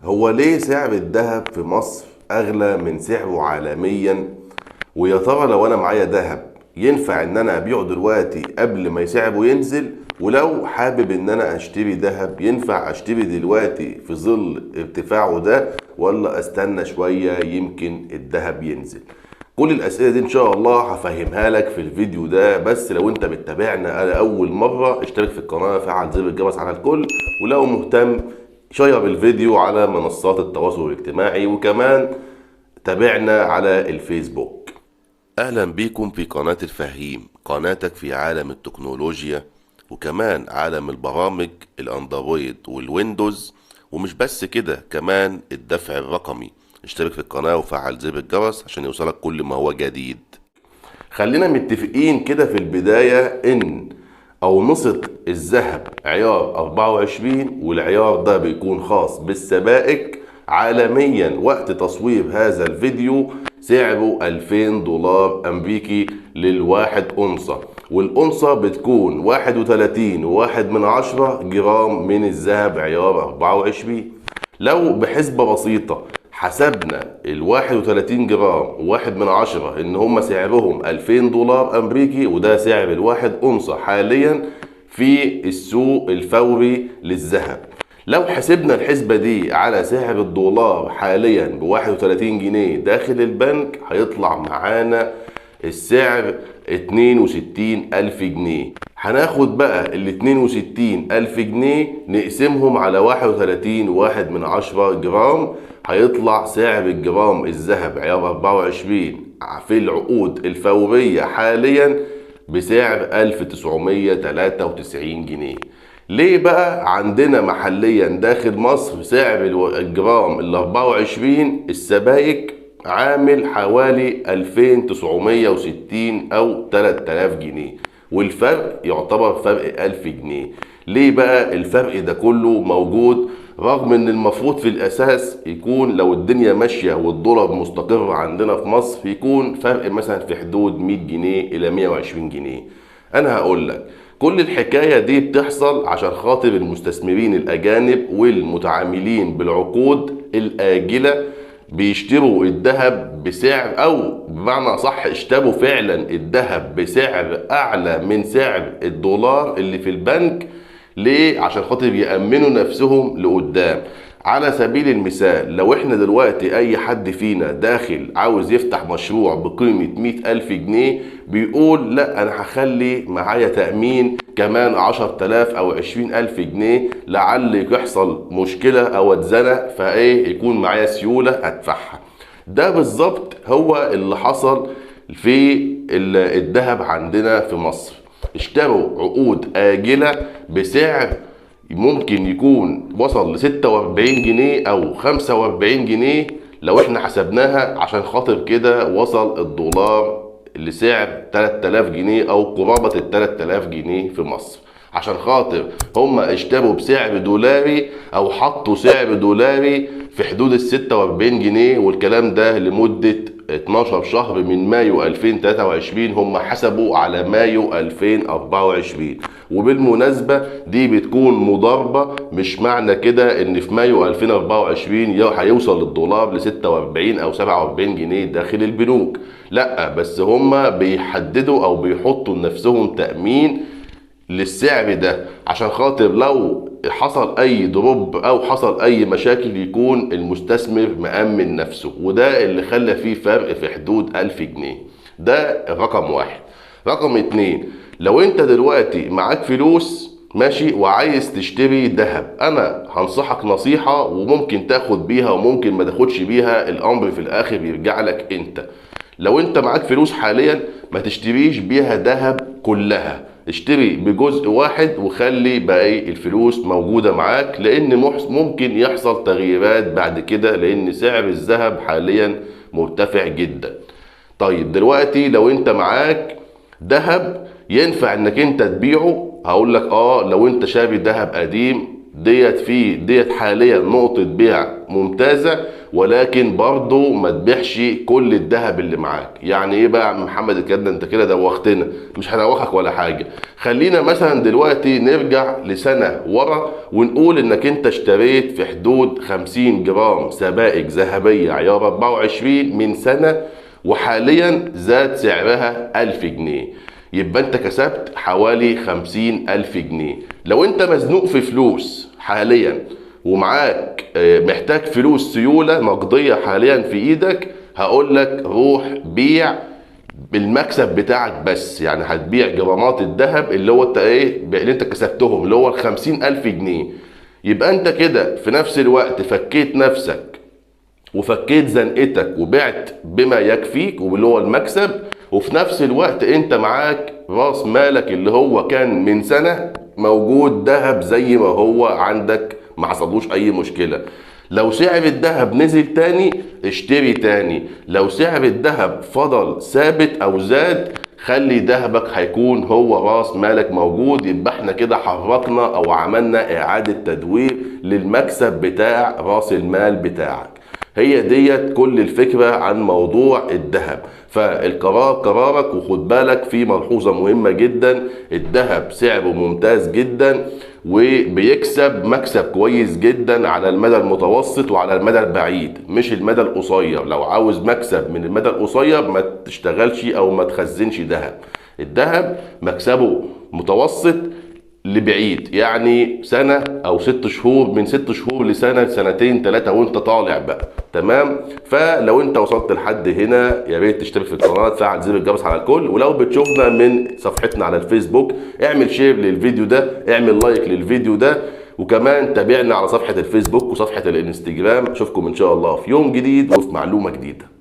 هو ليه سعر الذهب في مصر أغلى من سعره عالميا؟ ويا ترى لو أنا معايا ذهب ينفع إن أنا أبيعه دلوقتي قبل ما سعره ينزل؟ ولو حابب إن أنا أشتري ذهب ينفع أشتري دلوقتي في ظل ارتفاعه ده، ولا أستنى شوية يمكن الذهب ينزل؟ كل الأسئلة دي إن شاء الله هفهمها لك في الفيديو ده. بس لو أنت بتتابعنا على أول مرة اشترك في القناة، فعل زر الجرس على الكل، ولو مهتم شير الفيديو على منصات التواصل الاجتماعي، وكمان تابعنا على الفيسبوك. أهلا بيكم في قناة الفهيم، قناتك في عالم التكنولوجيا وكمان عالم البرامج الأندرويد والويندوز، ومش بس كده كمان الدفع الرقمي. اشترك في القناة وفعل زر الجرس عشان يوصلك كل ما هو جديد. خلينا متفقين كده في البداية ان أونصة الذهب عيار 24، والعيار ده بيكون خاص بالسبائك عالميا. وقت تصوير هذا الفيديو سعره 2000 دولار أمريكي للواحد أونصة، والأونصة بتكون 31.1 جرام من الذهب عيار 24. لو بحسبة بسيطة حسبنا 31 جرام 1/10 ان هم سعرهم 2000 دولار امريكي، وده سعر الواحد اونصة حاليا في السوق الفوري للذهب. لو حسبنا الحسبة دي على سعر الدولار حاليا ب31 جنيه داخل البنك، هيطلع معانا السعر 62,000 جنيه. هناخد بقى 62,000 جنيه نقسمهم على 31.1 جرام، هيطلع سعر الجرام الذهب عيار 24 في العقود الفورية حاليا بسعر 1993 جنيه. ليه بقى عندنا محليا داخل مصر سعر الجرام 24 السبائك عامل حوالي 2960 أو 3000 جنيه، والفرق يعتبر فرق 1000 جنيه؟ ليه بقى الفرق ده كله موجود، رغم ان المفروض في الاساس يكون لو الدنيا ماشية والدولار مستقر عندنا في مصر يكون فرق مثلا في حدود 100 جنيه الى 120 جنيه؟ انا هقول لك كل الحكاية دي بتحصل عشان خاطر المستثمرين الاجانب والمتعاملين بالعقود الاجلة بيشتروا الذهب بسعر، او بمعنى صح اشتروا فعلا الذهب بسعر اعلى من سعر الدولار اللي في البنك. ليه؟ عشان خاطر يأمنوا نفسهم لقدام. على سبيل المثال لو احنا دلوقتي اي حد فينا داخل عاوز يفتح مشروع بقيمة 100,000 جنيه، بيقول لا انا هخلي معايا تأمين كمان 10,000 او 20,000 جنيه لعل يحصل مشكلة او اتزنق فايه يكون معايا سيولة ادفعها. ده بالظبط هو اللي حصل في الذهب عندنا في مصر. اشتروا عقود آجلة بسعر ممكن يكون وصل ل 46 جنيه او 45 جنيه لو احنا حسبناها، عشان خاطر كده وصل الدولار لسعر 3000 جنيه او قرابة ال 3000 جنيه في مصر. عشان خاطر هم اشتروا بسعر دولاري او حطوا سعر دولاري في حدود ال 46 جنيه، والكلام ده لمدة 12 شهر من مايو 2023، هم حسبوا على مايو 2024. وبالمناسبة دي بتكون مضاربة، مش معنى كده ان في مايو 2024 هيوصل الدولار ل 46 او 47 جنيه داخل البنوك، لا، بس هم بيحددوا او بيحطوا لنفسهم تأمين للسعر ده عشان خاطر لو حصل اي drop او حصل اي مشاكل يكون المستثمر مأمن نفسه، وده اللي خلى فيه فرق في حدود 1000 جنيه. ده رقم واحد. رقم اتنين، لو انت دلوقتي معاك فلوس ماشي وعايز تشتري ذهب، انا هنصحك نصيحة وممكن تاخد بيها وممكن ما تاخدش بيها، الامر في الاخر بيرجع لك انت. لو انت معاك فلوس حاليا ما تشتريش بيها ذهب كلها، اشتري بجزء واحد وخلي باقي الفلوس موجودة معاك، لان ممكن يحصل تغييرات بعد كده، لان سعر الذهب حاليا مرتفع جدا. طيب دلوقتي لو انت معاك ذهب ينفع انك انت تبيعه؟ هقول لك لو انت شاري ذهب قديم ديت في ديت حاليا نقطة بيع ممتازة، ولكن برضو ما تبيعش كل الذهب اللي معاك. يعني ايه بقى يا عم محمد الكلام ده؟ انت كده دوختنا. مش هدوخك ولا حاجة. خلينا مثلا دلوقتي نرجع لسنة ورا ونقول انك انت اشتريت في حدود 50 جرام سبائك ذهبية عيار 24 من سنة، وحاليا زاد سعرها 1000 جنيه، يبقى انت كسبت حوالي 50,000 جنيه. لو انت مزنوق في فلوس حاليا ومعاك محتاج فلوس سيولة نقدية حاليا في ايدك، هقول لك روح بيع بالمكسب بتاعك بس. يعني هتبيع جرامات الذهب اللي هو انت ايه اللي انت كسبتهم اللي هو ال 50,000 جنيه. يبقى انت كده في نفس الوقت فكيت نفسك وفكيت زنقتك وبعت بما يكفيك واللي هو المكسب، وفي نفس الوقت انت معاك راس مالك اللي هو كان من سنة موجود ذهب زي ما هو عندك، ما حصلوش اي مشكلة. لو سعر الذهب نزل تاني اشتري تاني، لو سعر الذهب فضل ثابت او زاد خلي ذهبك هيكون هو راس مالك موجود. يبقى احنا كده حركنا او عملنا اعادة تدوير للمكسب بتاع راس المال بتاعك. هي ديت كل الفكرة عن موضوع الذهب. فالقرار قرارك، وخد بالك في ملحوظة مهمة جدا، الذهب سعره ممتاز جدا وبيكسب مكسب كويس جدا على المدى المتوسط وعلى المدى البعيد، مش المدى القصير. لو عاوز مكسب من المدى القصير ما تشتغلش او ما تخزنش ذهب. الذهب مكسبه متوسط لبعيد، يعني سنة او 6 شهور، من 6 شهور لسنة، سنتين، 3 وانت طالع بقى، تمام؟ فلو انت وصلت لحد هنا يا ريت تشترك في القناة، تفعل زر الجرس على الكل، ولو بتشوفنا من صفحتنا على الفيسبوك اعمل share للفيديو ده، اعمل like للفيديو ده، وكمان تابعنا على صفحة الفيسبوك وصفحة الانستجرام. اشوفكم ان شاء الله في يوم جديد وفي معلومة جديدة.